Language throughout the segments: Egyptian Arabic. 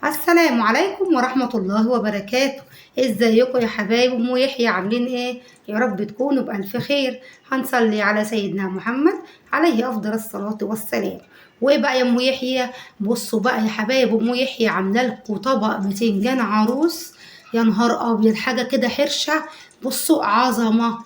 السلام عليكم ورحمة الله وبركاته. ازيكم يا حبايب ام يحيى؟ عاملين ايه؟ يا رب تكونوا بألف خير. هنصلي على سيدنا محمد عليه افضل الصلاة والسلام. وايه بقى يا ام يحيى؟ بصوا بقى يا حبايب ام يحيى عامله لكم طبق بتنجان عروس، يا نهار ابيض، حاجة كده حرشه. بصوا عظمه.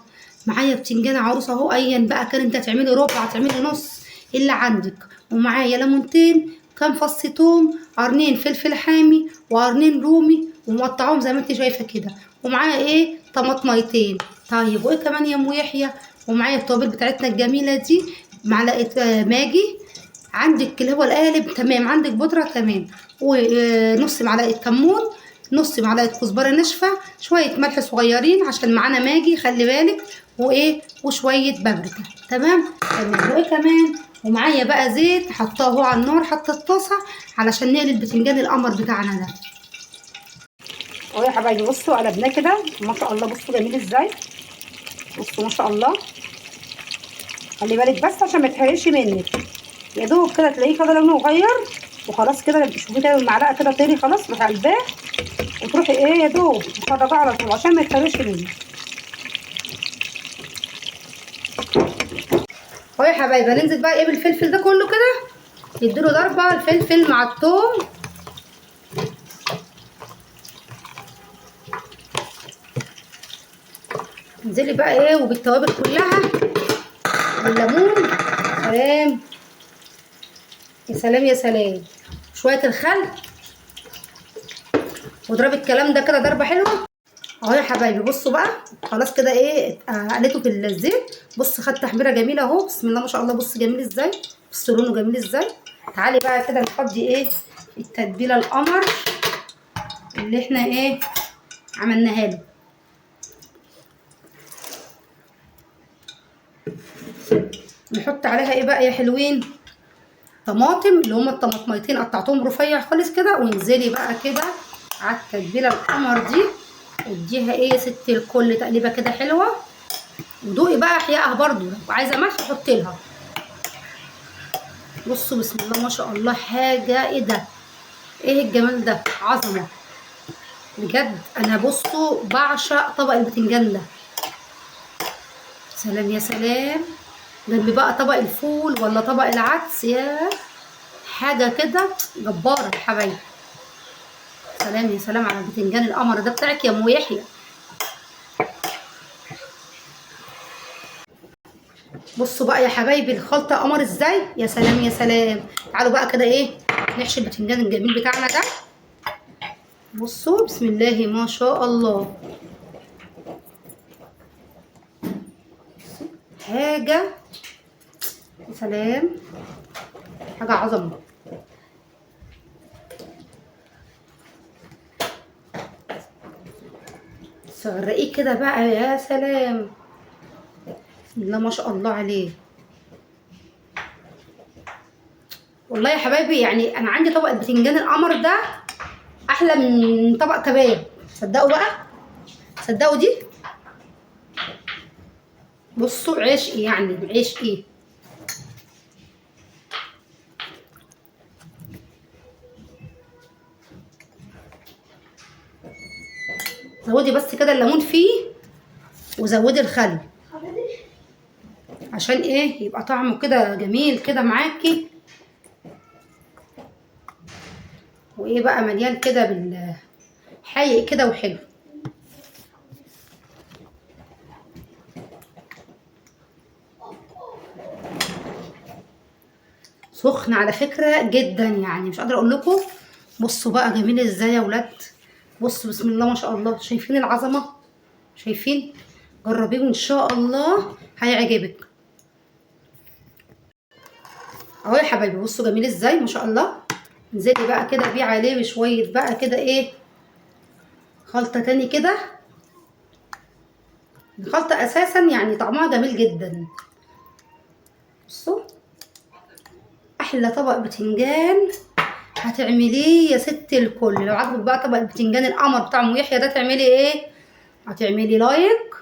معايا بتنجان عروس اهو، ايا بقى كان انت تعملي ربع تعملي نص اللي عندك. ومعايا ليمونتين، كام فص توم، قرنين فلفل حامي وقرنين رومي، ومقطعهم زي ما انت شايفه كده. ومعايا ايه؟ طماطميتين. طيب وايه كمان يا ام يحيى؟ ومعايا التوابل بتاعتنا الجميلة دي، معلقه ماجي عندك اللي هو القالب، تمام، عندك بودره، تمام، ونص معلقه كمون، نص معلقه كزبره ناشفة، شوية ملح صغيرين عشان معانا ماجي خلي بالك، وايه وشوية بابريكا، تمام تمام. وايه كمان؟ ومعايا بقى زيت حطاه اهو على النار، حاطه الطاسه علشان نقلي البتنجان القمر بتاعنا ده. اهو يا حبايبي بصوا قلبناه كده ما شاء الله، بصوا جميل ازاي، بصوا ما شاء الله. خلي بالك بس عشان ما يتحرقش منك، يا دوب كده تلاقيه كده لونه غير وخلاص كده. شوفي كده المعلقة كده طري خلاص، روحي قلباه وتروحي ايه يا دوب مخرجاه على طول عشان ما يتحرقش منك. اهو يا حبايبي هننزل بقى ايه بالفلفل ده كله كده، نديله ضربه الفلفل مع الثوم. انزلي بقى ايه وبالتوابل كلها والليمون. سلام يا سلام يا سلام. شوية الخل، واضربي الكلام ده كده ضربه حلوة. اهو يا حبايبي بصوا بقى خلاص كده ايه قليته في الزيت. بص خد تحميره جميلة اهو، بسم الله ما شاء الله. بص جميل ازاي، بص لونه جميل ازاي. تعالي بقى كده نفضي ايه التتبيله القمر اللي احنا ايه عملناها له. نحط عليها ايه بقى يا حلوين؟ طماطم، اللي هما الطماطميتين قطعتهم رفيع خالص كده. وانزلي بقى كده على التتبيله القمر دي، اديها ايه يا ست الكل تقليبه كده حلوة. ودوقي بقى احيائها برضو، لو عايزه ملح حطي لها. بصوا بسم الله ما شاء الله، حاجة ايه ده، ايه الجمال ده، عظمه بجد. انا بصوا بعشق طبق البتنجان ده. سلام يا سلام. جنب بقى طبق الفول ولا طبق العدس، يا حاجة كده جبارة يا حبايبي. سلام يا سلام على البتنجان القمر ده بتاعك يا ام يحيى. بصوا بقى يا حبايبي الخلطة قمر ازاي، يا سلام يا سلام. تعالوا بقى كده ايه نحشي البتنجان الجميل بتاعنا ده. بصوا بسم الله ما شاء الله، حاجة يا سلام، حاجة عظمه. سغرقيه كده بقى يا سلام، بسم الله ما شاء الله عليه. والله يا حبايبي يعني انا عندي طبق البتنجان القمر ده احلى من طبق كباب، صدقوا بقى، صدقوا دي. بصوا عيش ايه يعني، عيش ايه. زودي بس كده الليمون فيه وزودي الخل عشان ايه يبقى طعمه كده جميل كده معاكي، وايه بقى مليان كده بالحايق كده وحلو. سخن على فكرة جدا يعني مش قادرة اقول لكم. بصوا بقى جميل ازاي يا ولاد، بصوا بسم الله ما شاء الله، شايفين العظمة؟ شايفين؟ جربيه وان شاء الله هيعجبك. اهو يا حبايبي بصوا جميل ازاي ما شاء الله. انزلي بقى كده بيه عليه بشوية بقى كده ايه خلطة تاني كده. الخلطة اساسا يعني طعمها جميل جدا. بصوا احلى طبق بتنجان هتعمليه يا ست الكل. لو عجبك بقى طبق البتنجان القمر بتاع ام يحيى ده تعملي ايه؟ هتعملي لايك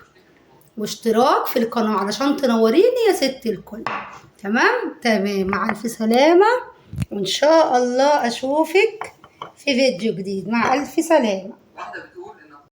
واشتراك في القناة علشان تنوريني يا ست الكل. تمام تمام، مع الف سلامة، وان شاء الله اشوفك في فيديو جديد. مع ألف سلامة.